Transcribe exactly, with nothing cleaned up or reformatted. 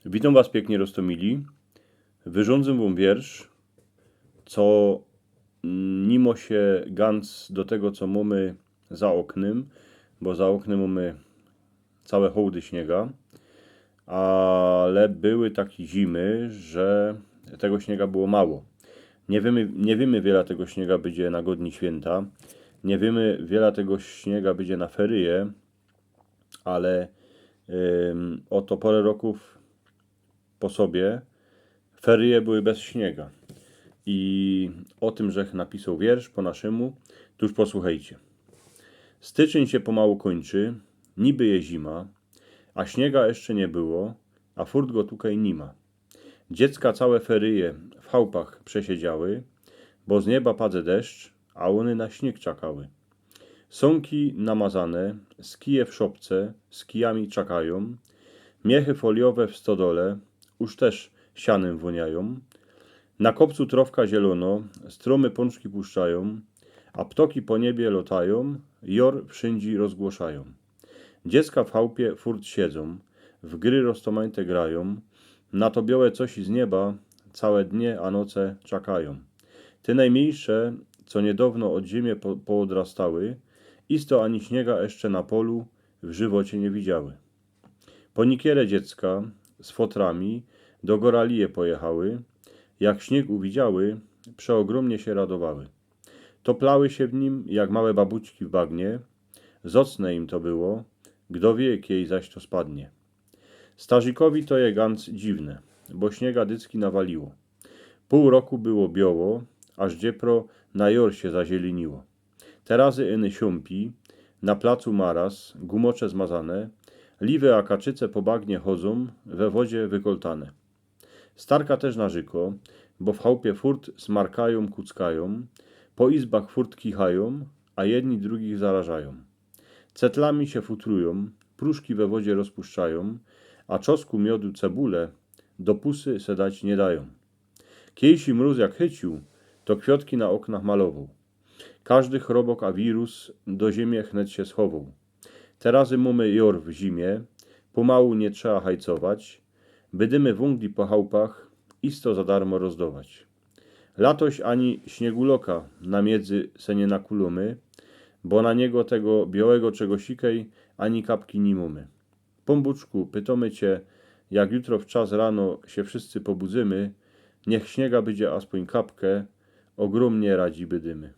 Witōm was piyknie, roztōmili. Wyrządzę wōm wiersz, co nimo sie ganc do tego, co mōmy za ôknym, bo za ôknym mōmy cołke hołdy śniega, ale były takie zimy, że tego śniega było mało. Nie wiymy, nie wiymy, wiela tego śniega bydzie na godnie świynta, nie wiymy, wiela tego śniega bydzie na feryje, ale ym, ôd to pŏrã rokōw po sobie feryje były bez śniega. I ô tym żech napisoł wiersz po naszymu, tōż posłuchejcie. Styczyń sie pomało kōńczy, niby je zima, a śniega jeszcze niy było, a furt go tukej niyma. Dziecka cołke feryje w chałpach przesiedziały, bo z nieba padze deszcz, a ône na śniyg czekały. Sōnki namazane, z kije w szopce, z kijami czekajōm, miechy foliowe w stodole już tyż sianym wōniajōm. Na kopcu trŏwka zielōno, strōmy pōnczki puszczajōm, a ptoki po niebie lŏtajōm, jŏr wszyndzie rozgłŏszajōm. Dziecka w chałpie furt siedzōm, w gry roztōmajte grajōm, na to biołe coś z nieba cołke dnie a noce czekajōm. Te nojmiyńsze, co niydŏwno ôd zymie po, poodrastały, isto ani śniega jeszcze na polu w żywocie niy widziały. Po niykere dziecka z fotrami do Goralije pojechały, jak śniyg uwidziały, przeôgrōmnie sie radowały. Toplały sie w nim jak małe babuczki w bagnie, zŏcne im to było, kto wiy, kej zaś to spadnie. Starzikowi to je ganc dziwne, bo śniega dycki nawaliło. Pōł roku było bioło, aż dziepro na jŏr sie zazieliyniło. Te razy iny siōmpi, na placu maraz, gumocze zmazane, liwy a kaczyce po bagnie chodzōm, we wodzie wykoltane. Starka tyż narzykŏ, bo w chałpie furt smarkajōm, kuckajōm, po izbach furt kichajōm, a jedni drugich zarażajōm. Cetlami sie futrujōm, pruszki we wodzie rozpuszczajōm, a czosnku, miodu, cebule do pusy se dać niy dajōm. Kejsi mrōz jak chyciōł, to kwiŏtki na ôknach malowoł. Kożdy chorobŏk a wirus do zymie wnet sie schowoł. Te razy mōmy jŏr w zymie, pomału niy trzeba hajcować, bydymy wōngli po chałpach isto za darmo rozdować. Latoś ani śniyguloka na miedzy se niy nakulōmy, bo na niego tego biołego czegosikej ani kapki niy mōmy. Pōnbōczku, pytōmy cie, jak jutro wczas rano sie wszyscy pobudzymy, niych śniega bydzie aspōń kapkã, ôgrōmnie radzi bydymy.